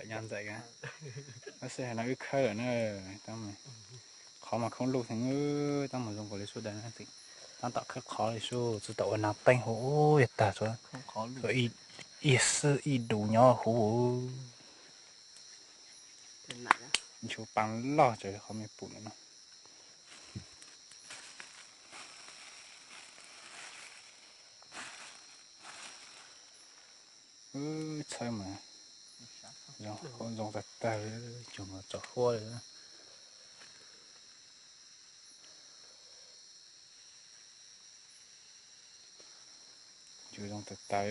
Nyob ntxawm, tab sis no wb khawb lawm na, qhov mas khoob luj heev, tab mus zoo nkaus li sub dawg na, tab tom khawb qhov li sub, tsis tau ua nag teeb huv, yog tag tsuas ib xwb ib dus nyob huv. Ntshuv pa loj tseem qhov me pum no. Txhawb mas zoo tag tag, tsoom txom huab li. Tsuas zoo tag tag,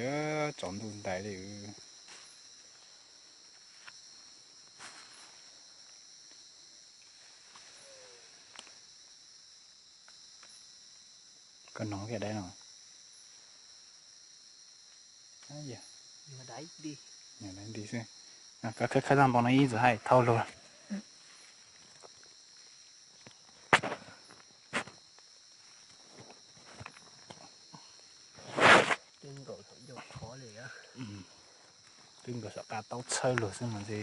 tsaus ntuj ntais li. Koj noog kiag dab no. Dai nti xwb. Koj khawb khawb tag npaum no ib txwm hais thauj luag. Twb nkaus saum qab taub txhawb luag xwb mas ntxi.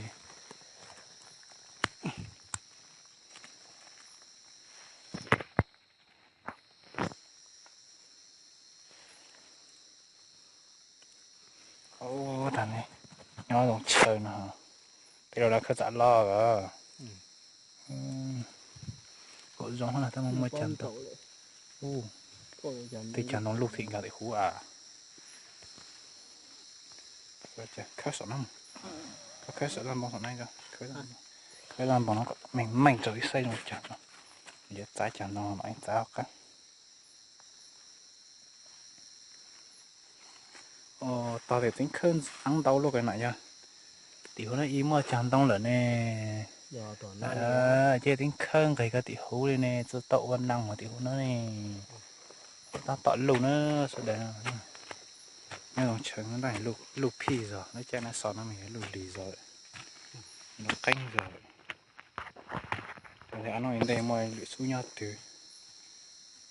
Ub, tag ne, nyob zoo chaw no, peb los lawv khawb txam loj os. Kaum zoo na, tab muaj muaj cag ntoo. Tej cag ntoo luj thim nkag tim huv a. Khawb saum no, khawb saum laj npoo saum no, khawb laj npoo no kom meej meej rau ib saib zoo cas no. Yuav txav cag ntoo mam txav qab. Tog tias txeeb khawb ntau luaj ka na yog. Tim huv no ib muaj cag ntoo lawm ne. Ces txeeb khawb nqis ko tim huv li ne, tsis tau ua neeg mus tim huv no ne. Tab tom luj na, sawv daws. Nyob zoo chaw no luj phij zog, lub caij no xo no mas yog luj lig zog, luj qeeb zog. Ab no ntej muaj lwm xub nyob twg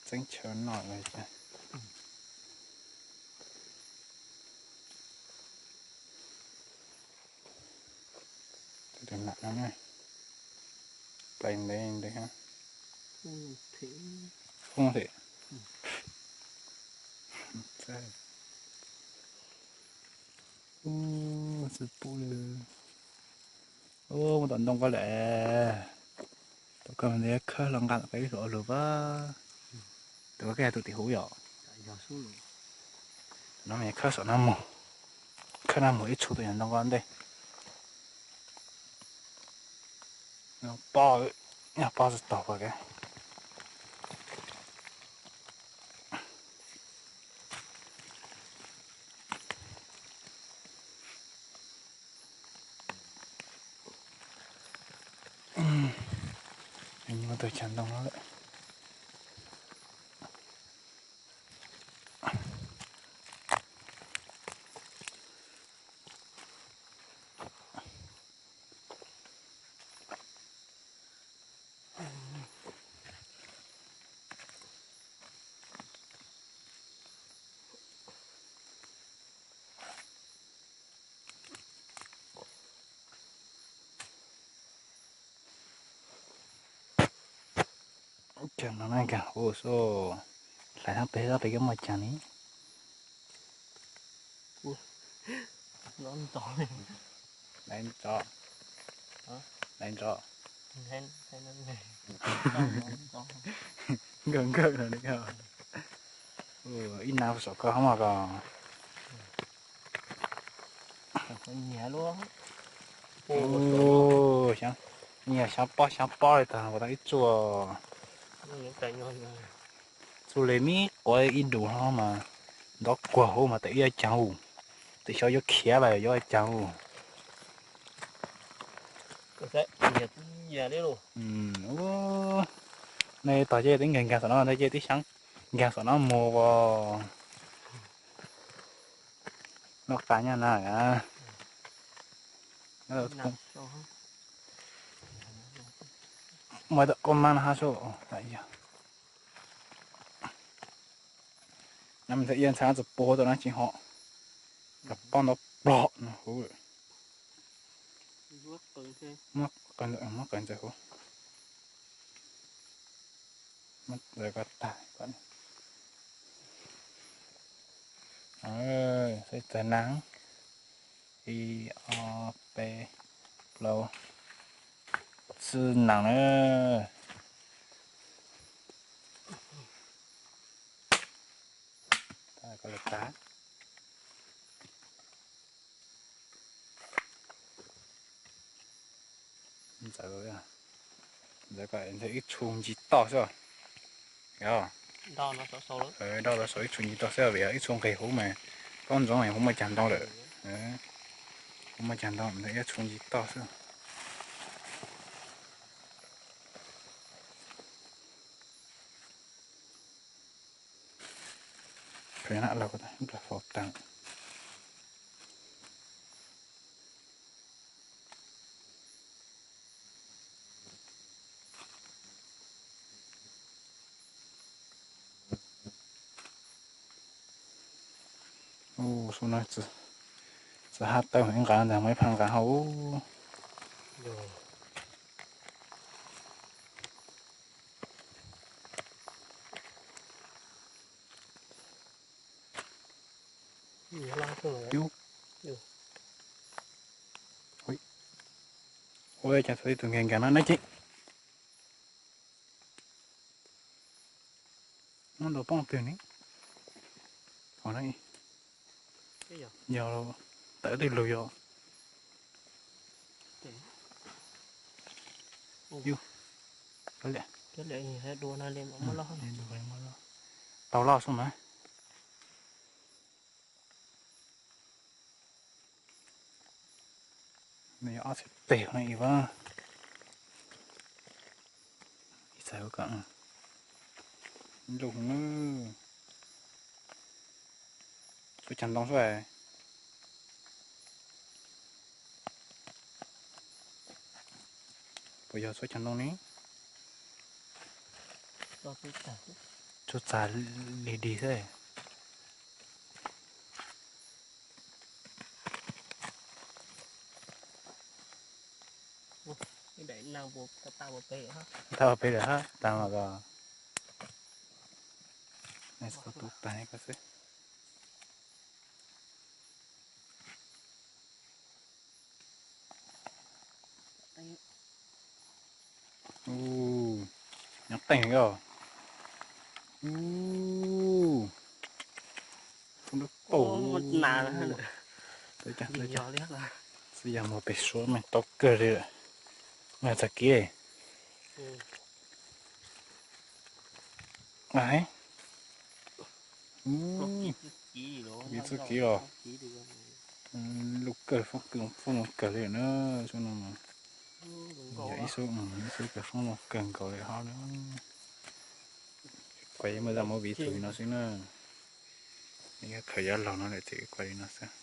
txeeb chaw noj los cas. Tus nam no na, plai ntev ntev. Foob thiab. Ub, tsis pub li. Ub, mus tom ntoo ko lawm. Tom ko ntawd khawb hlo nqa peb ib hluas ua lug pab. Tus ko yog tus tim huv yom. No mas khawb saum no mus, khawb no mus ib txhua tus yog ntoo ko ntej. Pob, yog pob tsis tau pom kev. Muaj tug cag ntoo no lawm. Cag no na, ua xwb, hlais tau pem tau pem koj muaj cag ni. Laiv ntso, laiv ntso. Nkawj nkawj no, ib nab saum koj mog ko. Nyias xyab pob xyab pob li tag, ua tau ib tsuj. Txuj li me quav ib dus no mas ntov kuag huv mas tes ib caag u, tes xyov yuav khiav los yuav caag u. Nej tog ces twb nkaag nkaag saum no ntag, ces twb xyab nkaag saum no mus as. Noj qab nyob na. Muaj tau koj mab no hab sub. Nab me ntxhais iab ntxhab txawm puag tau nab tsis hom, rov pob ntov plog no huv. Muab qw, muab qw ntawm huv. Muab ntawm ko tag. Xav txawg nees, ib ob peb plaub tsib nees na. Ntxawm, ntxawm ib tshu nci toj xwb. Yog, nrau los saum ib tshu nci toj xwb, vim yog ib tshu nqis huv mas, plaub ntxoov huv muaj cag ntoo lawm. Huv muaj cag ntoo, ntxawm ib tshu nci toj xwb. Peb na los ko tas, faus tag. Ub, xub no txawm hab tawb ib nqa ntag, muaj ib phab nqa hauv. Yub. Ua cas txog ib tug nkees nkees no ne ces. Muab ntaus poob twg ne? Yog tawm twg lug yog. Yub. Tau loj xwb mas. Nws yog ob txhiab pem no ib vas. Ib txhais ua kom lug na. Tshuav cag ntoo xwb. Puas yog tshuav cag ntoo ne? Tshuav txag li dig xwb. Tag ua peb lawm hab, tag los ko. Tub tag ko xwb. Nyob teej os. Xwb yog muag pem suab mas tau kawg li lawm. Mas txog kiv. Ib xub kiv los lub kawg foob kawg, foob zoo kawg li na. Xub no mas yog ib xub, ib xub kawg foob zoo kawg nkaus li hab na. Kuv yuav muab zaj movie tso li no xwb na. Khaws yuav laug no lawm ces kuv li no xwb.